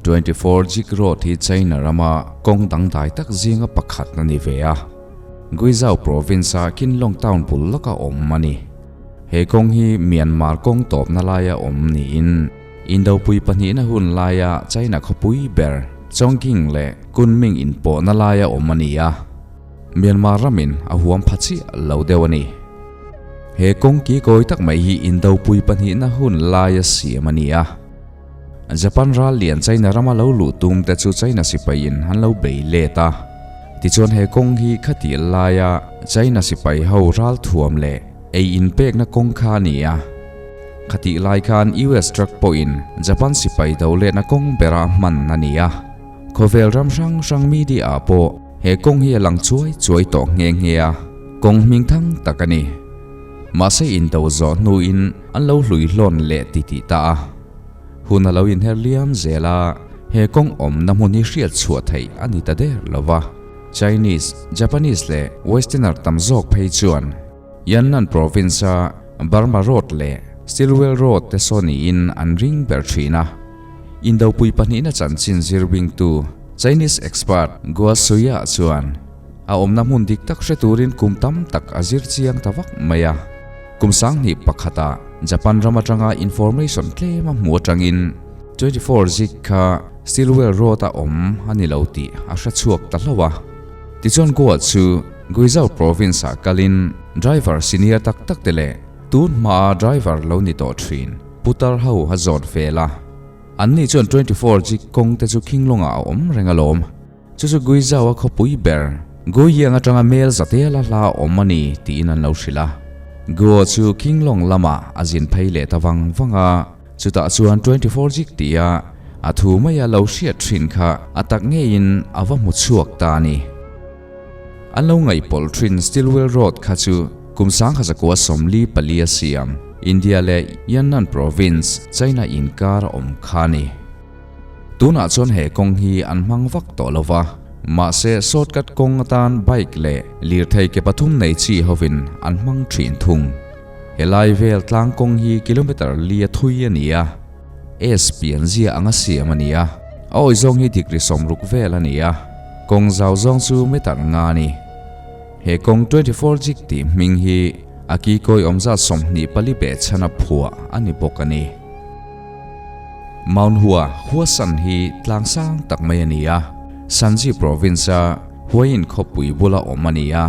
24 Jik Road hi China rama kawng dangdai tak zinga pakhat a ni ve a. Guizhou province-a Qinlong town bul lawka awm a ni. He kawng hi Myanmar kawng tawpna laia awm niin Indopui pahnihna hun laia China khawpui ber Chongqing leh Kunming inpawhna laia awm a ni a. Myanmar ramin a huam pha chiah lo deuh a ni. He kawng ki kawi tak mai hi Indopui pahnihna hun laia siam a ni a. Japan ral lian China rama lo luh tum te chu China sipaiin an lo bei let a. Tichuan he kawng hi khati laia China sipai ho ral thuam leh ei inpekna kawng kha a ni a. Khatih lai khan US truck pawhin Japan sipai do letna kawng bera hman a ni a. Khawvel ram hrang hrang media ah pawh he kawng hi a lang chuai chuai tawh nghe nghe a, kawng hming thang tak a ni. Mahse indo zawh hnuin an lo hlui hlawn leh ti tih ta a. Hun a lo inher liam zel a, he kawng awmna hmun hi hriat chhuah theih a ni ta der lo va. Chinese, Japanese leh Westerner tam zawk phei chuan Yannan province-a Burma Road leh Stilwell Road te saw niin an ring ber thin a. Indopui pahnihna chanchin zir bingtu Chinese expert Guo Suya chuan a awmna hmun dik tak hre turin kum tam tak a zir chiang ta vak mai a. Kum sanghnih pakhatah Japan ram atanga information tlem a hmu atangin 24 zik kha Stilwell Road-a awm a ni lo tih a hre chhuak ta hlauh a. Tichuan Goa chu Guizhou province-ah kalin driver senior tak tak te leh tun hmaa driver lo ni tawh thin putar ho a zawt vel a. Anni chuan 24 zik kawng te chu Khinglawngah a awm reng alawm. Chu chu Guizhou-a khawpui ber Guiyang atanga mel zatela hla awm a ni tiin an lo hrilh a. Guo chu Khinglawng lamah a zin phei leh ta vang vang a. Chutah chuan 24 zik tia a thu maia lo hriat thin kha a tak ngeiin a va hmu chhuak ta a ni. An lo ngaihpawlh thin Stilwell Road kha chu kum 1944 a siam India leh Yannan Province, China inkar a awm kha a ni. Tunah chuan he kawng hi an hmang vak tawh lo va, mahse shortcut kawng atan bike leh lirthei ke pathum nei chi hovin an hmang thin thung. Helai vel tlang kawng hi kilometer li a thui a ni a, S pian zia anga siam a ni a, a awi zawng hi degree 60 vel a ni a, kawng zau zawng chu meter nga a ni. He kawng 24 jig tih hming hi a kikawi awmzat 24 behchhan a phuah a ni bawk a ni. Mount Hua, Huasan hi tlang sang tak mai a ni a, Shanxi province-a Huayin khawpui bula awm a ni a.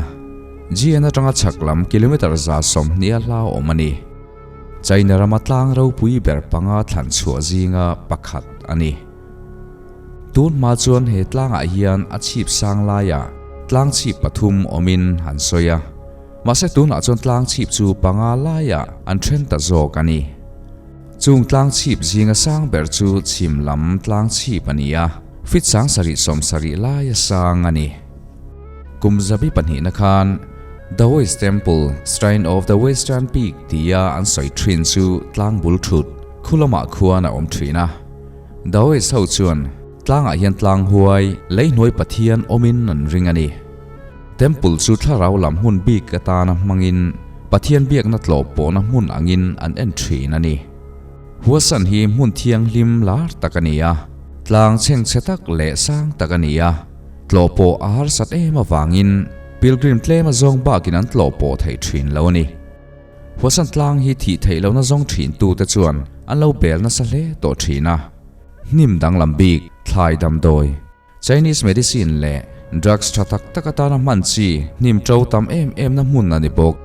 GN atanga chhak lam kilometre 120 a hla awm a ni. China rama tlang ropui ber panga thlan chhuah zinga pakhat a ni. Tun hma chuan he tlangah hian a chhip sang laiah tlang chhip pathum awmin an sawi a. Mahse tunah chuan tlang chhip chu panga laiah an then ta zawk a ni. Chung tlang chhip zinga sang ber chu chhim lam tlang chhip a ni a, feet 770 laia sang a ni. Kum zabi pahnihna khan Daoist Temple, Shrine of the Western Peak tia an sawi thin chu tlang bul thut khu lamah khuan a awm thin a. Daoist ho chuan tlangah hian tlang huai leihnuai pathian awmin an ring a ni. Temple chu thlarau lam hmun bik atana hmangin Pathian biakna tlawh pawhna hmun angin an en thin a ni. Huasan hi hmun thianghlim lar tak a ni a, tlang chhengchhe tak leh sang tak a ni a. Tlawh pawh a harsat em avangin pilgrim tlem a zawng bakin an tlawh pawh thei thin lo a ni. Huasan tlang hi thih theih lohna zawng thin tute chuan an lo bel nasa hle tawh thin a. Hnim danglam bik, thlai damdawi, Chinese medicine leh drugs tha tak tak atana hman chi hnim to tam em em na hmun a ni bawk.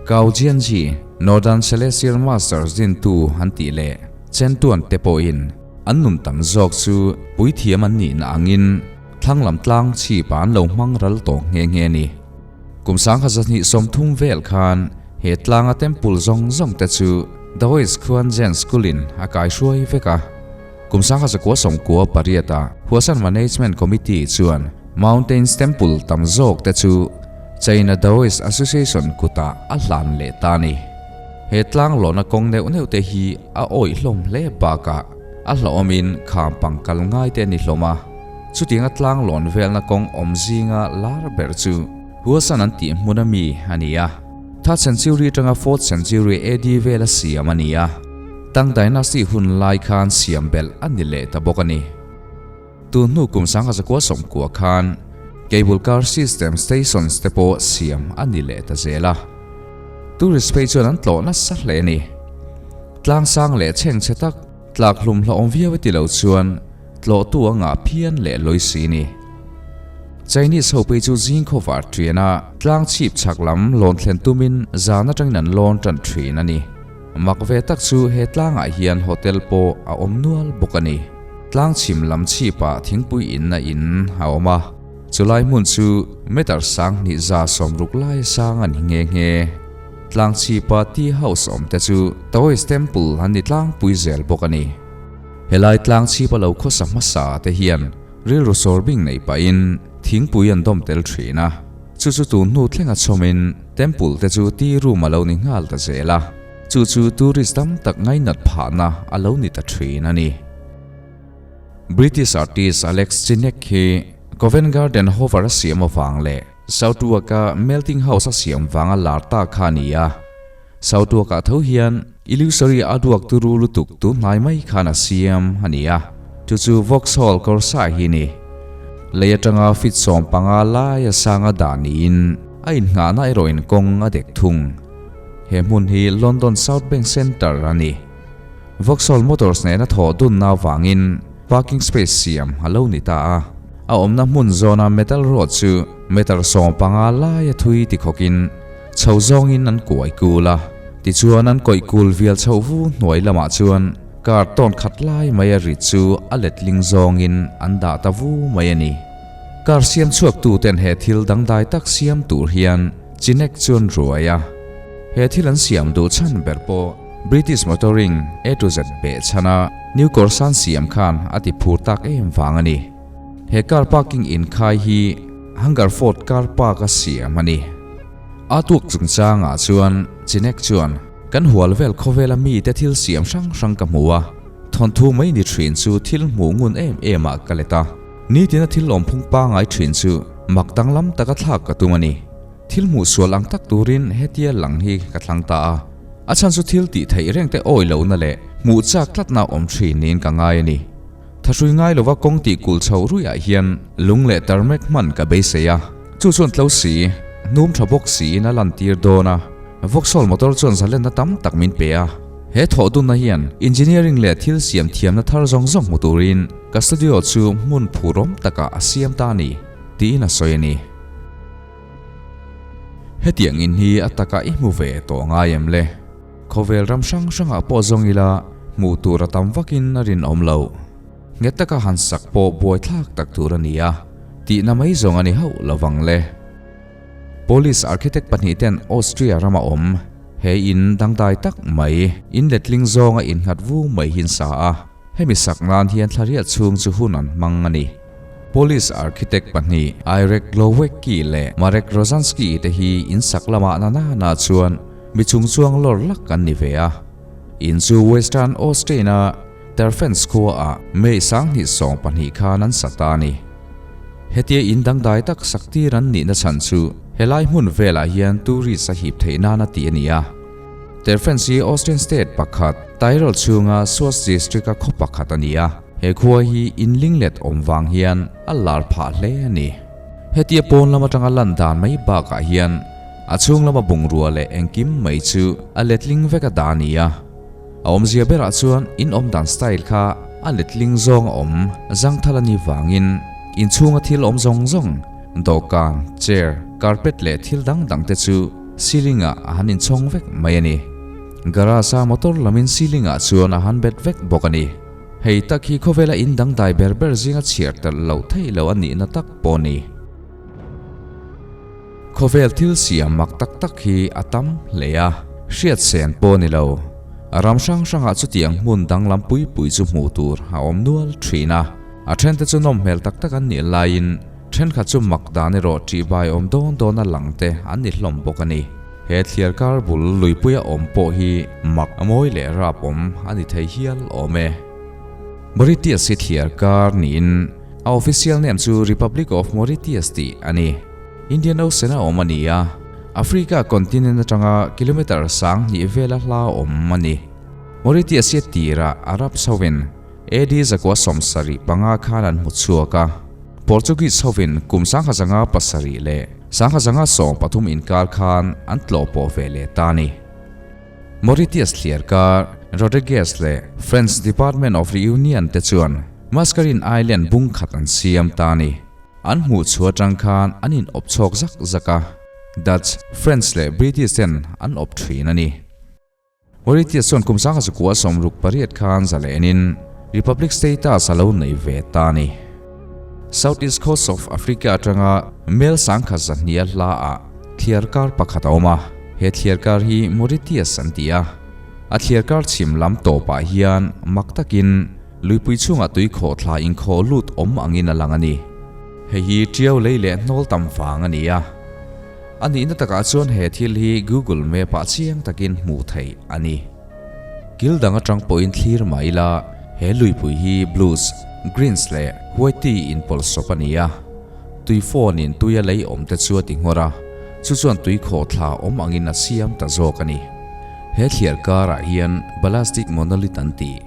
Gao Jianzhi, Northern Celestial Masters dintu an tih leh Chen Tuan te pawhin An nun tam zawk chu puithiam an nihna angin thlanglam tlang chhipah an lo hmang ral tawh nghe nghe a ni. Kum 1230 vel khan he tlanga temple zawng zawng te chu Daoist Khuan Zen School-in a kaihruai vek a. Kum 1998-ah Huasan Management Committee chuan Mountains Temple tam zawk te chu China Daoist Association kutah a hlan leh ta a ni. He tlanglawhna kawng neuh neuh te hi a awih hlawm hle bakah a hlauhawmin kham pang kal ngai te a ni hlawm a. Chutianga tlanglawn velna kawng awm zinga lar ber chu Huasan an tih hmun ami a ni a. Third century atanga fourth century AD vela siam a ni a. Tang Dynasty hun lai khan siam belh a ni leh ta bawk a ni. Tun hnu kum 1990 khan cable car system stations te pawh siam a ni leh ta zel a. Tourist phei chuan an tlawh nasa hle a ni. Tlang sang leh chhengchhe tak tlak hlum hlauhawm viau e ti lo chuan tlawhtu a ngah phian leh lawi si ni. Chinese ho phei chu zing khawvar ṭiana tlang chhip chhak lam lawn thlen tumin zan aṭangin an lawn ṭan ṭhin a ni. Mak ve tak chu he tlangah hian hotel pawh a awm nual bawk a ni. Tlang chhim lam chhipah thingpui inna in a awm a, chulai hmun chu meter 2000 60 lai sang a ni nghe nghe. Tlang chhipa tea house awm te chu Taoist temple an ni tlangpui zel bawk a ni. Helai tlang chhipa lo khawsa hmasa te hian rilru sawr bing neih pahin thingpui an dawm tel thin a, chu chu tun hnu thlenga chhawmin temple te chu tea room a lo ni nghal ta zel a, chu chu tourist tam tak ngainat phahna a lo ni ta thin a ni. British artist Alex Chinek hi Covent Garden Hover a siam avang leh Southwark-a Melting House a siam vanga lar ta kha a ni a. Southwark-ah tho hian Illusory a duak turu lutuk tu hnai mai khan a siam a ni a, chu chu Vauxhall Corsa hi a ni. Lei atanga feet 15 laia sanga dah niin a innghahna erawhin kawng a dek thung. He hmun hi London South Bank Centre a ni. Vauxhall Motors nena thawh dunna avangin parking space siam a lo ni ta a. A awmna hmun zawna metal road chu meter 15 laia thui tikhawkin chho zawngin an kuai kul a. Tichuan an kawih kul vial chhoh vu hnuai lamah chuan car tawn khat lai mai a rit chu a letling zawngin an dah ta vu mai a ni. Car siam chhuaktu ten he thil dangdai tak siam tur hian Chinek chu an ruai a. He thil an siam duh chhan ber pawh British Motoring A to Z beh chhana New Corsa an siam khan a ti phur tak em vang a ni. He car parking inkhai hi Hungerford Car Park a siam a ni. A tuak chungchangah chuan Chinek chuan, Kan hual vel khawvela mite thil siam hrang hrang ka hmu a, thawnthu mai ni thin chu thil hmuh ngun em em ah ka let a. Nitina thil awmphung pangai thin chu mak danglam taka thlak ka tum a ni. Thil hmuh sual ang tak turin hetia lang hi ka thlang ta a. A chhan chu thil tih theih reng te awi lohna leh hmuh chak tlatna awm thin niin ka ngai a ni. Thahrui ngai lova kawng tih kul chho ruiah hian lung leh tarmek hman ka beisei a. Chu chuan tlo si, hnum tha bawk siin a lantir dawn a. Vauxhall motor chuan zalenna tam tak min pe a. He thawh dunna hian engineering leh thil siam thiamna thar zawng zawng hmu turin ka studio chu hmun phurawm takah a siam ta a ni, tiin a sawi a ni. Hetiang in hi a takah i hmu ve tawh ngai em le? Khawvel ram hrang hrangah pawh zawng ila hmuh tur a tam vakin a rinawm loh. Nghet taka han sak pawh buaithlak tak tur a ni a, tihna mai zawng a ni hauh lovang le. Polish architect pahnihten Austria rama awm he in dangdai tak mai, in letling zawnga innghat vu mai hi an sa a, hemi sak nan hian thlariat chhung chu hun an hmang a ni. Polish architect pahnih Irek Glowacki leh Marek Rozanski te hi in sak lamah na na na chuan mi chungchuang lawr lak an ni ve a. In chu Western Austrain-a Terfens khuaah May 2012 khan an sa ta a ni. Hetia in dangdai tak sak tir an nihna chhan chu helai hmun velah hian tourist a hip theih nana tih a ni a. Terfens hi Austrian state pakhat, Tyrol chhunga Suas district-a khaw pakhat a ni a. He khua hi in linglet awm vang hian a lar phah hle a ni. Hetia pawn lam atanga lan dan mai bakah hian a chhung lama bungrua leh engkim mai chu a letling vek a dah a ni a. A awmzia berah chuan in awm dan style kha a letling zawng a awm zangthal a nih vangin inchhunga thil awm zawng zawng, dawhkan, chair, carpet leh thil dang dang te chu ceiling ah a han inchhawng vek mai a ni. Garage a motor lamin ceiling ah chuan a han bet vek bawk a ni. Hei tak hi khawvela in dangdai ber ber zinga chhiar telh loh theih loh a nihna tak pawh a ni. Khawvel thil siam mak tak tak hi a tam hle a, hriat sen pawh a ni lo. Ram hrang hrangah chutiang hmun danglam pui pui chu hmuh tur a awm nual thin a. A thente chu nawm hmel tak tak an nih laiin thenkhat chu mak dan erawh ṭihbai awm dawn dawna lang te an ni hlawm bawk a ni. He thliar kar bul luipuia awm pawh hi mak a mawi leh rap awm a ni thei hial awm e. Mauritius hi thliar kar niin a official name chu Republic of Mauritius tih a ni. Indian Ocean a awm a ni a, Africa continent atanga kilometre 2000 vela hla awm a ni. Mauritius hi a tirah Arabs hovin. AD 975 khan an hmu chhuak a. Portuguese hovin kum 1507 leh 1513 inkar khan an tlawh pawh ve leh ta a ni. Mauritius thliarkar Rodrigues leh French Department of Reunion te chuan Mascarene Island bung khat an siam ta a ni. An hmuh chhuah atang khan an in awp chhawk zak zak a, Dutch, French leh British ten an awp thin a ni. Mauritius chuan kum 1968 khan zalenin Republic status a lo nei ve ta a ni. South East Coast of Africa atanga mel 1200 hla ah thliarkar pakhat a awm a, he thliarkar hi Mauritius an ti a. A thliarkar chhim lam tawpah hian mak takin luipui chhungah tui khawhthla inkhawh lut awm angin a lang a ni. Hei hi tiau lei leh hnawl tam vang a ni a. A nihna takah chuan he thil hi Google Map ah chiang takin hmuh theih a ni. Kil dang atang pawhin thlir mah ila he luipui hi blues, greens leh white tea inpawlh sawp a ni a. Tui phone in tui a lei awm te chu a ti nghawr a, chu chuan tui khawhthla awm angin a siam ta zawk a ni. He thliar karah hian ballastic monolith an tih,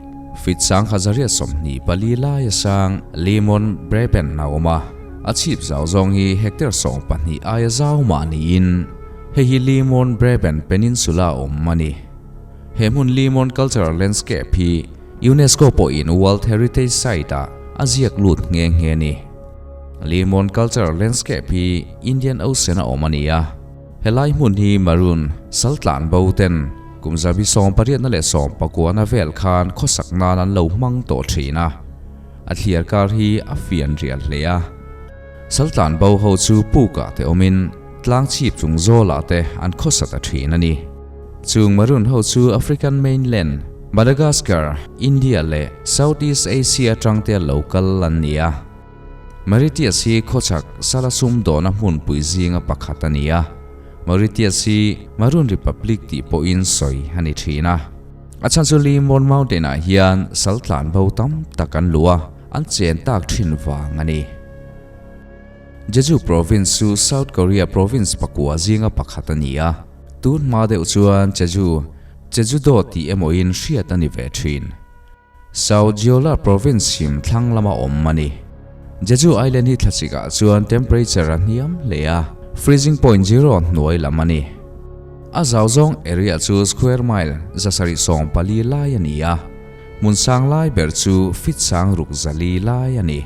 fit sang hazaria 24 lai a sang Limon Brabant a awm a, a chhip zau zawng hi hectare 12 aia zau mah niin hei hi Limon Brabant Peninsula awm a ni. He hmun Limon Cultural Landscape hi UNESCO pawhin World Heritage Site-ah a ziak lut nghe nghe a ni. Limon Cultural Landscape hi Indian Ocean a awm a ni a. Helai hmun hi Maroon Saltlan bo ten kum zabi 18na leh 19na vel khan khawsak nan an lo hmang tawh thin a. A thliar kar hi a fian rial hle a. Saltlan bo ho chu pukah te awmin tlang chhip chung zawlah te an khawsa ta thin a ni. Chung Maroon ho chu African mainland, Madagascar, India leh Southeast Asia atang te lo kal an ni a. Mauritius hi khawchhak sala sumdawhna hmunpui zinga pakhat a ni a. Mauritius hi Maroon Republic tih pawhin sawi a ni thin a. A chhan chu Limon Mountain-ah hian sal tlan bo tam tak an luh a, an chen tak thin vang a ni. Jeju Province chu South Korea province pakua zinga pakhat a ni a. Tun hma deuh chuan Jeju, Jeju-do tih emawin hriat a ni ve thin. South Jeolla Province him thlang lama awm a ni. Jeju Island hi thlachikah chuan temperature a hniam hle a, freezing point zero hnuai lam a ni. A zau zawng area chu square mile 740 lai a ni a, hmun sang lai ber chu feet 604 lai a ni.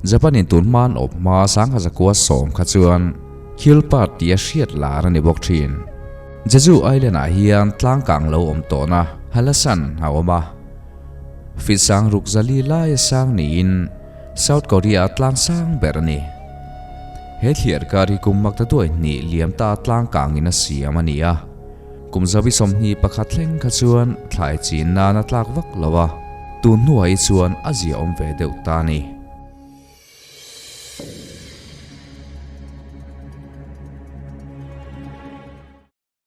Japan in tun hman awp hma 1910 kha chuan Khilpat tih a hriat lar a ni bawk thin. Jeju Island ah hian tlang kang lo awm tawhna Halasan a awm a. Feet 604 lai a sang niin South Korea a tlang sang ber a ni. He thliar kar hi kum mak ta duai hnih liam ta tlang kangin a siam a ni a. Kum 21 thleng kha chuan thlai chin nan a tlak vak lo a, tun hnuah hi chuan a zia awm ve deuh ta a ni.